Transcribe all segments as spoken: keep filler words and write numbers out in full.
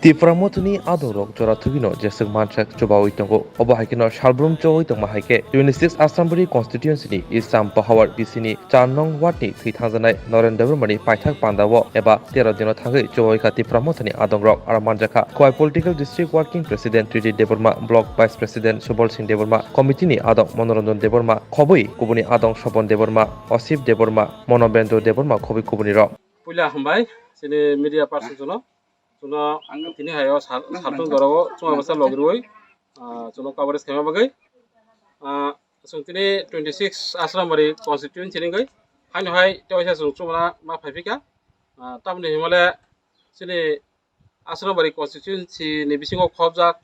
Tipra Mothani adongrok jora thwgwino jeswk mansak chubawi tongo. Obo hai kheno salbrum chubawi tongma hai khe twenty six Asrambari constituency ni East Champahawar B C ni char nong ward ni thwi thangjaknai Noren Debbarma ni paithak pandao eba tero dino thangwi chubawi kha Tipra Mothani adongrok. Aro manjakha Khowai Political District Working President T D Debbarma, Block Vice President Subal Singh Debbarma, committee ni adong Monoranjan Debbarma, khobwi kubuni adong Sopon Debbarma, Osip Debbarma, Monobendra Debbarma khobwi kubuni rok. Puila hambai chini media person jono. Chuno tini hai o sal-, saltung doro o chuma bwsa logirwi, ah, chuno coverage khaima bagwi. Ah, chwng tini twenty six Asrambari constituency ni wngwi haino hai tei waisa chwng chumana ma phaiphikha. Ah, tamoni hinmale chini Asrambari constituency ni bisingo khobjak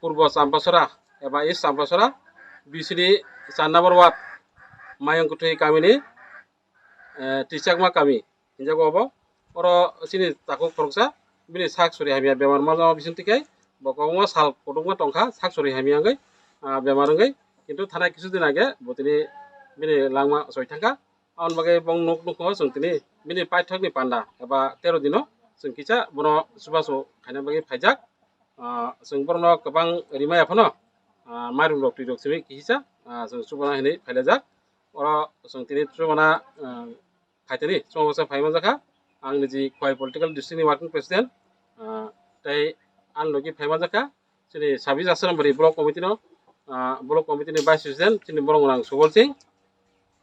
Purbo Champasora eba East Champasora B C ni char number ward Mayung Kwthwi kamini eh, Tichakma kami hinjago obo. Oro chini takhuk khoroksa bini sak sori hamya bemar manjama bising twi khe bo kwbangma sal kotorma tongkha sak sori hamya wngwi, ah, bemar wngwi, kintu thanai kisu din age bo tini bini langma soi thangkha. Aboni bagwi bong nuk nukho chwng tini bini paithakni panda eba tero dino chwng kisa bono chubachu khaina bagwi phaijak. Ah, chwng borokno kwbang rimaya phano, ah, mairum rok twi rok simi kisa, ah, chwng chubana hinwi phailajak. Oro chwng tini chubana, ah, phaitani chwng bwsa phai manjakha. Ang niji Khowai Political District ni Working President, ah, tei ang logi phai manjakha chini sabis Asrambari Block Committee no, ah, Block Committee ni Vice President chini borok rang Subal Singh,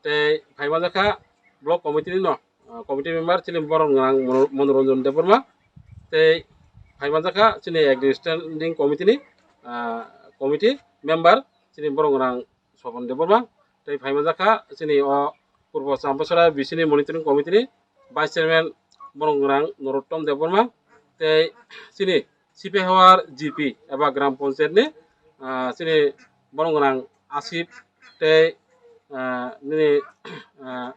tei phai manjakha Block Committee ni no, ah, committee member chini borok rang Mono-, Monoranjan Debbarma, tei phai manjakha chini Executive Standing Committee ni, ah, committee member chini borok rang Sopon Debbarma, tei phai manjakha chini o Purbo Champasora B C ni Monitoring Committee ni Vice Chairman borok rang Norottom Debbarma, tei chini Sipehawar G P eba Gram Panchayat ni, ah, chini borok rang Asip tei, ah, nini, ah,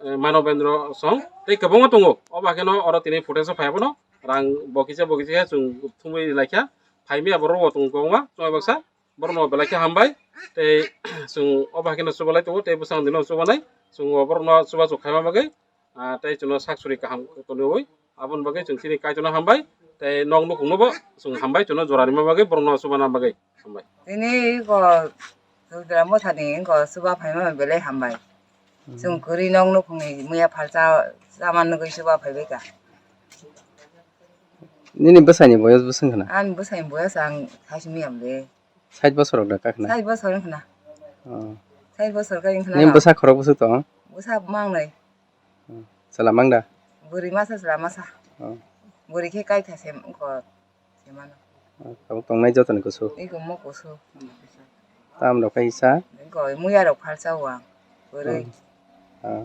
eh, Manobendra song tei kwbangma tongo. Obo hakheno oro tini footage o phai abono rang bo kisa bo kisa khe chwng thumwi laikha. Phaimya borok bo tongo kwbangma chwng baksa. Borokno belai khe hambai. Tei chwng obo hakheno chubalai tongo tei bwsang dino chubanai. Chwng o borokno chubachu khaima bagwi, ah, tei chwngno sak suri kaham tonwi. Aboni bagwi chwng chini Kaitorno hambai, tei nok nukhungnobo chwng hambai, chwngno jora rima bagwi, borokno chubana bagwi hambai. Tini iko Sudra Mothani iko chuba phaima belai hambai. Hmm. Chwng kwrwi nok nukhungni muya phalsa sama nugwi chuba phaibaikha. Nini bwsaini boyos bwswng khna? Ani bwsaini boyos ang thaisimiya bwle. Sait bosor rok da kha khna? Sait bosor wng khna. Oh. Sait bosor khe wng khna. Nini bwsa khorok bwswk tong? Bwsa mangnai. Oh. Chwla mang da? Bwrwi masa chwla masa. Oh. Bwrwi khe kaitha se wngkho se mano. Oh, tabuk tongnai jotoni kusu? Iko mo kusu. Tam rok khe isa? Iko muya rok phalsa o ang. Bwrwi. Oh. Oh.